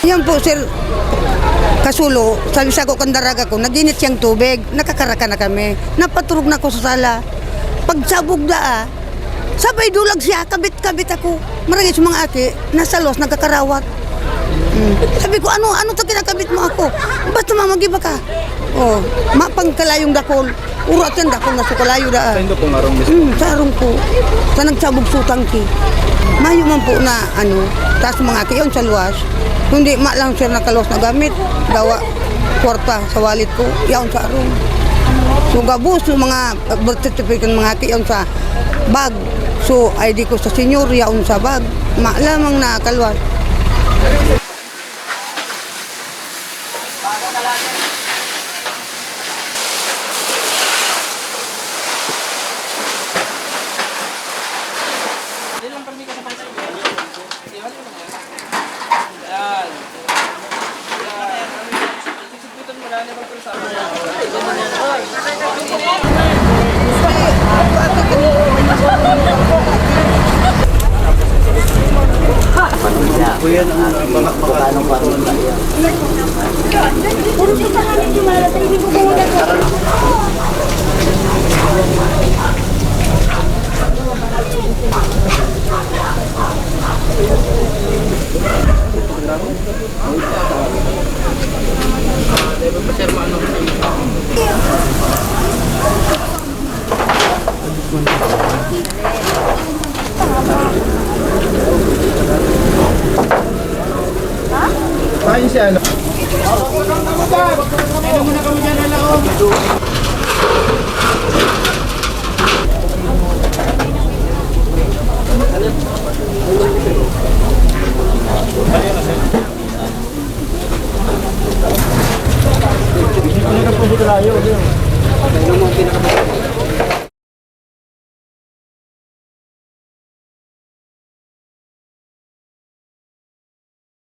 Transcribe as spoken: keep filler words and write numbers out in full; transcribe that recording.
Yan po, sir, kasulo, sabi sa ko kan daraga ko, naginit siyang tubig, nakakaraka na kami. Napaturog na ako sa sala. Pagsabog daa, sabay dulag siya, kabit-kabit ako. Maragay sa mga aki, nasa los, nagkakarawat. Mm. Sabi ko, "Ano, ano to kinakabit mo ako? Basta mamagi ba ka?" Oh, mapangkalayong dakol. Urat yan, dakol na sa kalayo daan. Sa indo pong arong mismo? Mm, sa arong ko. Sa nagsabog sutang ki. Mayo man po na, ano, tas mga aki, yaon sa luwas. Kundi ma lang, sir, nakaluwas na gamit. Dawa, kwarta sa wallet ko, yaon sa arong. So, gabos yung mga, uh, birth certificate ng mga aki, yaon sa bag. So, I D ko sa senior, yaon sa bag. Ma lamang na kaluwas.